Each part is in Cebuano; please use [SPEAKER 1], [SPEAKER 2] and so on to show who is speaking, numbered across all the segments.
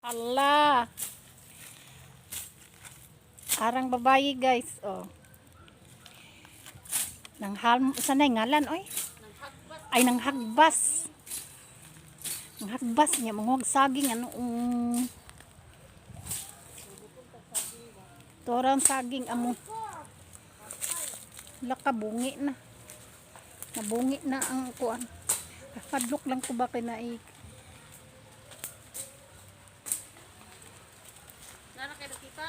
[SPEAKER 1] Allah. Arang babayi, guys, oh. Nang halm sanay ngalan oy. Ay, nang hagbas. Nang hagbas niya manguhag saging ano Torang saging amo. Laka bungi na. Nabungi na ang kuan. Hadlok lang ko ba kay naig.
[SPEAKER 2] Nara kayo nakita?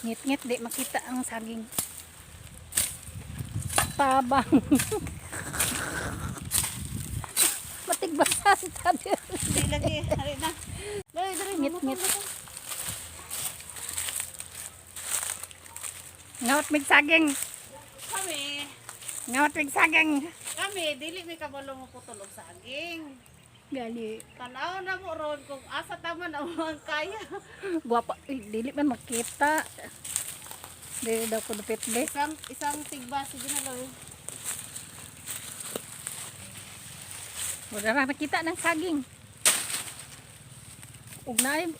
[SPEAKER 1] Ngit-ngit di makita ang saging. Tabang. Matigbasan tabi.
[SPEAKER 2] Hindi lagi. Hari na. Dali, dali.
[SPEAKER 1] Ngit-ngit. Ngawat mig saging.
[SPEAKER 2] Kami,
[SPEAKER 1] Ngawat mig saging.
[SPEAKER 2] kami, dili may kabalo mo putol og saging.
[SPEAKER 1] Gali.
[SPEAKER 2] Tanaw na mo ron kung asa taman ang mga kaya.
[SPEAKER 1] Guwapa. Uy, dili man makita. Dili daw ko dupit be.
[SPEAKER 2] Isang tigba, sige na lang.
[SPEAKER 1] Wala ra nakita ng saging. Ug naay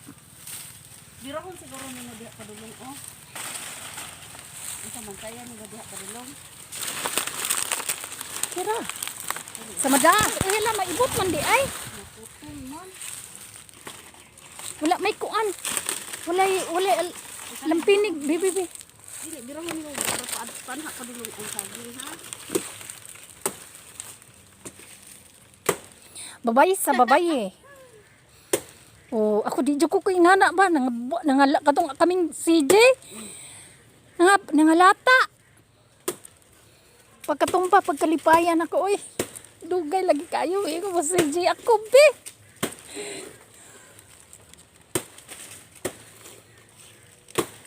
[SPEAKER 2] Biro kung siguro nimo diha padulong oh. Unsa man kaya nimo diha padulong?
[SPEAKER 1] Kira. Sa mada. Uy, hala, maibot man di ay.
[SPEAKER 2] Naputol man.
[SPEAKER 1] Wala may kuan. Walay walay lampinig, bibi bi.
[SPEAKER 2] Dili biro mo nimo para pa panha padulong ang saging ha.
[SPEAKER 1] Babae sa babae. Oh, ako di jud ko kay ngana ba nang nangala katong kaming CJ. Nangalata. Pagkatumpa pagkalipayan ako oy. Dugay lagi kayo eh ko CJ ako be.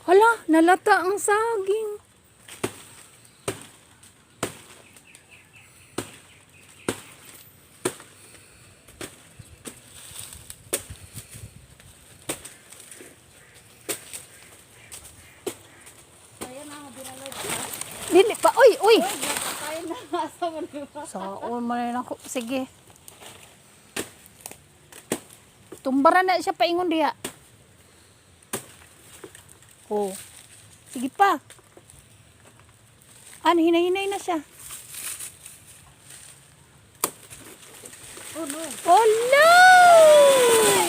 [SPEAKER 1] Hala, nalata ang saging.
[SPEAKER 2] Kaya na ako dinaloy.
[SPEAKER 1] Dili pa, oy, oy.
[SPEAKER 2] Kaya na asa man nimo.
[SPEAKER 1] So, man ako. Sige. Tumbara na siya paingon diha. Oh. Sige pa. Ano, hinay-hinay na siya.
[SPEAKER 2] Oh no.
[SPEAKER 1] Oh no!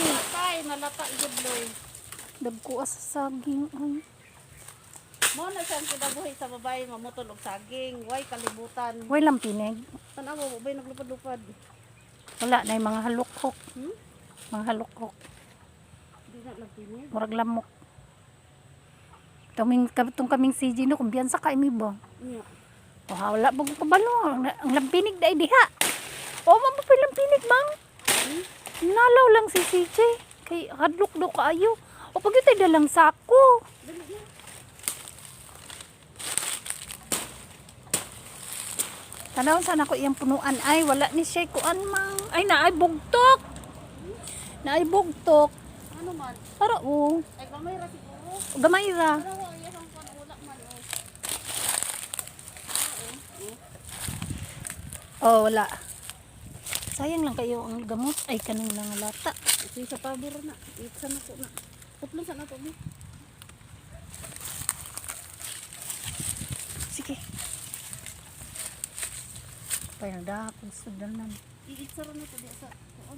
[SPEAKER 2] Patay, nalata gyud loy.
[SPEAKER 1] Dagko sa saging. Ay.
[SPEAKER 2] Mo na siyang kinabuhi sa babae mamutol og saging, way kalibutan.
[SPEAKER 1] Way lampinig.
[SPEAKER 2] Tanaw mo bay naglupad-lupad.
[SPEAKER 1] Wala na yung mga halukhok.
[SPEAKER 2] Hmm?
[SPEAKER 1] Mga halukhok.
[SPEAKER 2] Di na lang pinig.
[SPEAKER 1] Murag lamok. Tuming, katong kaming CJ no, kumbiyansa ka imi ba?
[SPEAKER 2] Nya.
[SPEAKER 1] Oh, wala ba kong kabalo? Ang lampinig dahil diha. O, oh, mapapay lampinig bang?
[SPEAKER 2] Hmm?
[SPEAKER 1] Nalaw lang si CJ. Kay hadlok do kaayo. O pag ito'y dalang sako.
[SPEAKER 2] Dali na.
[SPEAKER 1] Tanawon sana ko iyang punuan. Ay, wala ni siya kuan mang. Ay, naay bugtok. Naay bugtok.
[SPEAKER 2] Ano man?
[SPEAKER 1] Para oh.
[SPEAKER 2] Ay gamay ra siguro.
[SPEAKER 1] Gamay ra.
[SPEAKER 2] Pero wa iya kang kuan wala man oh.
[SPEAKER 1] Oh, wala. Sayang lang kayo ang gamot. Ay, kanang nangalata.
[SPEAKER 2] Ito sa pabor na. Itsa na ko na. Putlon sa na to mo.
[SPEAKER 1] Sige. Payag da, kung sudanan.
[SPEAKER 2] Iitsa ra na to diya sa kuan.